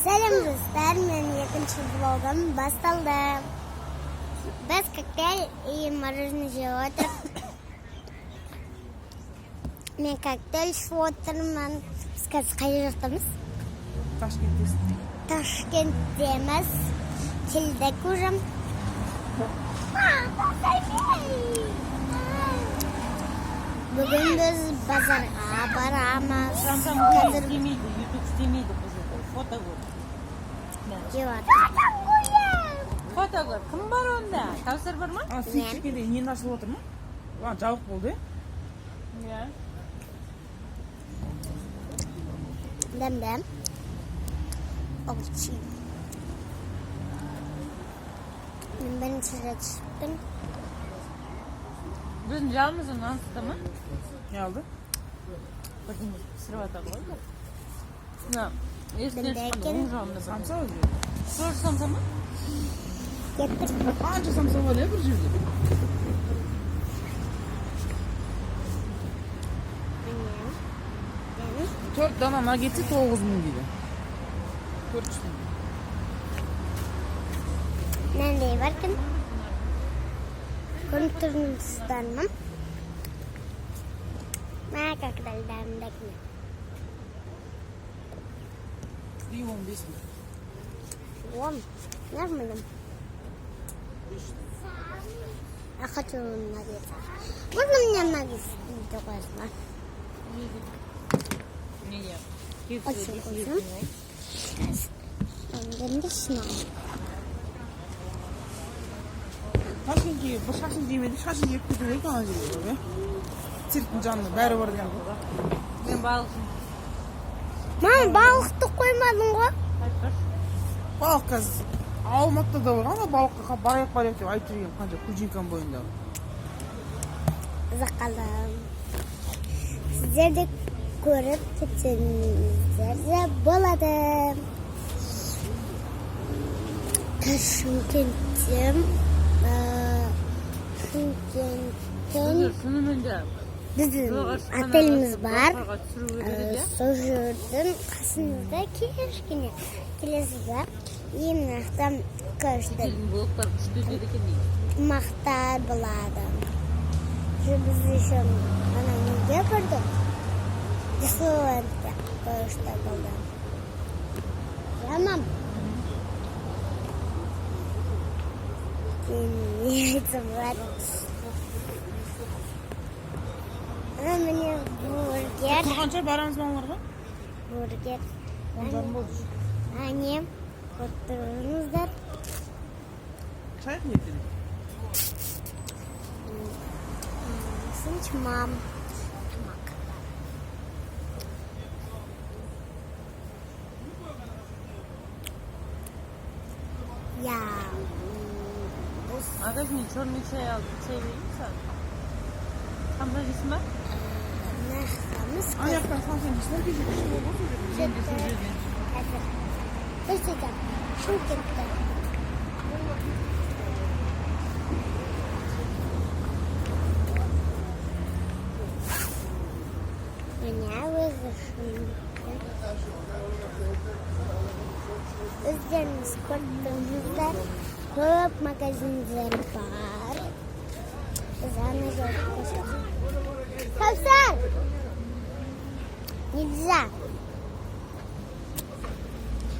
Сәлем, достар, менің екінші влогым басталды. Біз коктейль и мороженое жеп отырмық. Мен коктейль ішіп отырмын. Біз қазір қай жақтамыз? Ташкенттесің. Ташкенттеміз. Келдік уже. Бүгін біз базарға барамыз. Қазір Істемейді, ютуб істемейді бұл жерде. Фото көр. жеп жатыр. Фото көр. Кім бар онда? Кәусар бар ма? А, сүй кішкентай нені ашылып отыр ма? Aa, жабық болды, Иә. Дәмді. Очень. Мен бірінші рет ішіп. Біздің жағымызда нан сата ма? Не алды? Бірдеңе пісіріп жатады ғой бұлар. Мына есіктен Дәмді шыққанда екен. оң жағында бір. Самса өзі. Тоже самса ма? Кеттік. Қанша самса бар, иә, бір жерде? Міне. Міне. 4 дана наггетсі 9000 дейді. 400 мың. Мынандай бар екен. Көрініп тұрсыздар ма? Мә, коктейль дәмді екен. И 15 мың. О, нормально. Я хочу наггетсы. Можно мне наггетсы? Такое? Неге? Очень вкусно. Дәмді. Ташкентке бір шашын жемеді, шашын жеп кету керек ана жерге барып, иә. Цирктің жанында бәрі бар екен ғой. Мен балық жеймін. Мама, балықты қоймадың ғой. Айтпашы. Балық қазір Алматыда да бар, ана балыққа барайық, барайық деп айтып жүрген қанша Кужинканың бойындағы. Ұзақ қалдым. Сіздер де көріп кетсеңіздер де болады. Шымкентте, Шымкенттен Шынымен де біздің жолға шыққаннан отеліміз бар. блогтарға түсіру керек еді, иә? Сол жердің қасында кішкене келесіз да, и мына жақта күшті Шетелдің блогтары күшті өтеді екен дейді. тамақтар болады. Же біз еще ана неге бардық? Диснейлендке күшті болды. Иә, мам? Кейін не айтсам болады? Ана, міне, бургер. Тұрғанша барамыз ба оларға? Бургер. 10:30 болды. Әне, көріп тұрыңыздар. Шайық ертең. Сыншы, мам. Тамақ. Я. Бұл Ағаш, мен черный чай алдым. Чай берейін бе саған? Самса жейсің ба? Нақтамыз. Ана жақтан самса жейсің ба? Кеше күшті болды ғой сол жерде. Мен де сол жерден. Қазір. Көрсетемін. Шымкентте. Міне, өзі Шымкент. Өздеріңіз көріп тұрсыздар. Көп магазиндер бар. Біз ана жерді көрсетеміз. Кәусар! Нельзя.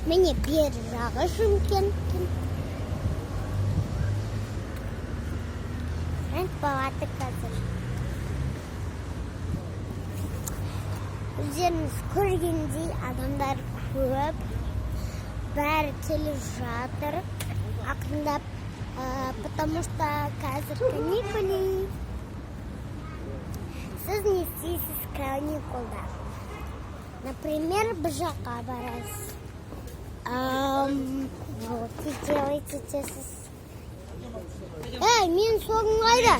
Міне, бер жағы Шымкенттің. Тренд болады қазір. Өздеріңіз көргендей, адамдар көп. Бәрі келіп жатыр. Ақырындап, потому что қазір каникулы. Сіз не істейсіз каникулда? Например, бір жаққа барасыз. Вот, и делаете сіз. Эй, менің согым қайда?